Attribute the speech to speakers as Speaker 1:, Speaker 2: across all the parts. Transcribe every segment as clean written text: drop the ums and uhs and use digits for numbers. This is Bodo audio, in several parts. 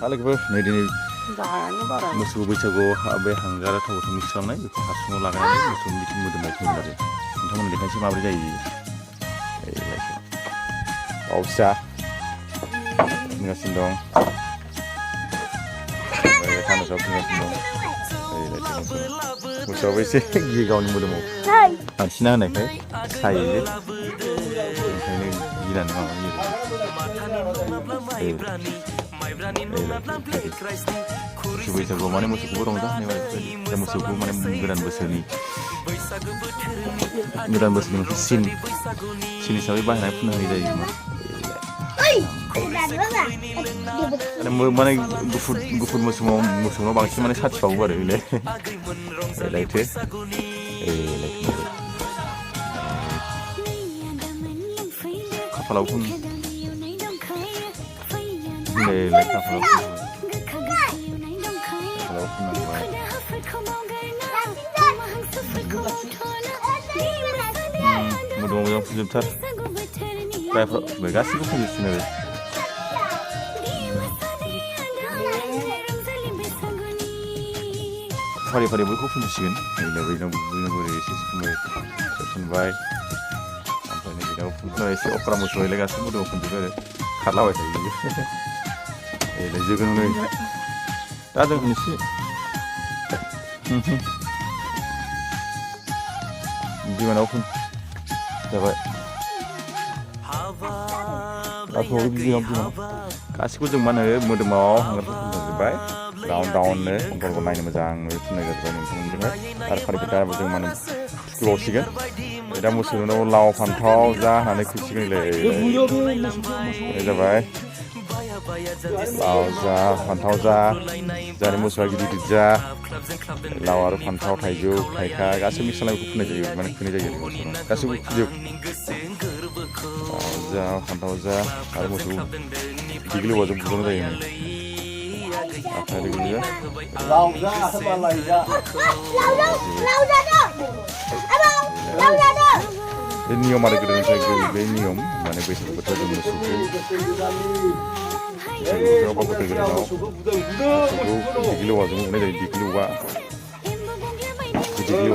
Speaker 1: सालायखौबो नै दिनै मोसौ बैसागुआव बे हांगार थाव गोथां मिक्स खालामनाय बेखौ हासुङाव लागायनानै मोसौनि बिथिं मोदोमनाय होगोन आरो नोंथांमोन देखायनोसै माबोरै जायो बाव फिसा फुनगासिनो दं खानासाव फुनगासिनो दं मोसौआबो एसे गियो गावनि मोदोमाव बांसिना होनायखाय सायो ओंखायनो गिनानै माबायो बैसागुआव माने मोसौखौबो रंजाहोनाय बायदि मोसौखौ माने गोदान बोसोरनि मोनसे सिन हिसाबै बाहायनानै फुननो होनाय जायो माने गुफुर मोसौनाव बांसिन माने साथिबावो आरो लायथो खाफालाव फुन मोदोमाव मोजां फुजोबथार गासिबो फुजोबसिन आरो फारि फारि बयखौ फुनजोबसिगोन बोरै एसे फुनबाय ओमफ्राय बेनाव फुनफुना एसे अख्रा मोसौलाय गासिबो मोदोमाव फुनजोबो आरो खारलाबाय थायो जोगोन नै दा जों एसे बिमानाव फुन जाबाय गासिखौ जों मा होनो मोदोमाव हांगारखौ फुनजोबबाय दाउननो गल नायनो मोजां फुननाय जाजोब्बाय नोंथांमोनजोंहाय आरो फारि दा जों मा होनो थुखैबावसिगोन दा मोसौनाव लाव फान्थाव जा होननानै खुसिगोन जाबाय लाव जा फान्थाव जा जानि मोसौआ गिदिर गिदिर जा लाव आरो फान्थाव थाइजौ थाइखा गासैबो मिक्स खालामनायखौ फुननाय जायो माने खुनाय जायो आरो मोसौनाव गासैबो फुजोब लाव जा फान्थाव जा आरो मोसौ दिग्लि औवाजों बुजावनाय जायो बे नियम आरो गोदोनिफ्राय बे नियम माने बैसागु बोथोराव जों मोसौखौ दिग्लि औवाजों बुनाय जायो दिग्लि औवा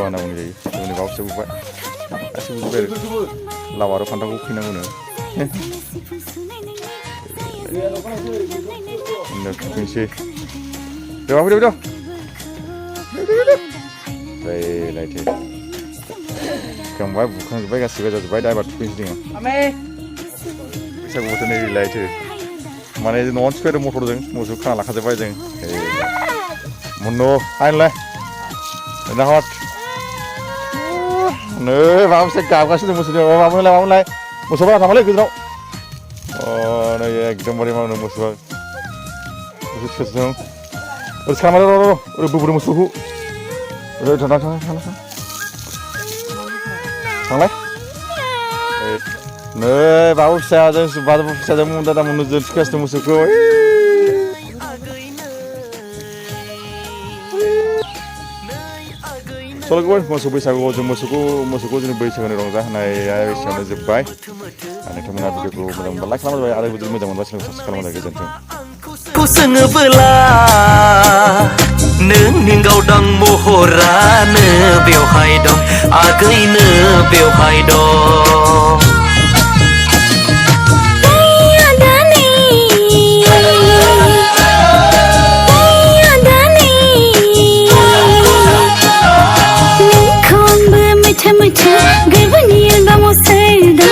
Speaker 1: होनना बुंनाय जायो जोंनि बावसो बुबाय गासैबो बुबाय आरो लाव आरो फान्थावखौ फैनांगौनो थुखैनोसै फैदो लायथो थुखांबाय बुखांजोब्बाय गासिबो जाजोब्बाय दा एबार थुखैनोसै जोङो बैसागु बोथोर नै लायथो माने न'आवनो थुखैदों मटरजों मोसौ खाना लाखाजोब्बाय जों मुन्नु आइनलाय नाहर नै माबा मोनसे गाबगासिनो मोसौजों मामोनलाय मोसौफोरा थांबायलै गोजानाव नै एकदमबारे मा होनो मोसौआ थुखैदों ओरै खालामबाय ओरै बोबोदों मोसौखौ ओरै थांलाय नै बाबु फिसाजों दादा मोननो जों थुखैगासिनो मोसौखौ सल'खौबो मोसौ बैसागुआव जों मोसौखौ जोंनि बैसागुनि रंजाहोनाया एसेयावनो जोब्बाय नोंथांमोना भिडिअखौ मोजां मोनबा लाइक खालामबाय आरो जुदि मोजां मोनबा चेनेलखौ साबस्क्राइब खालामबाय गोजोन्थों
Speaker 2: सोङोबोला नोंनि गावदां महरानो बेवहाय दं आगैनो बेवहाय दं
Speaker 3: गोरबोनि एलबामाव सोरदों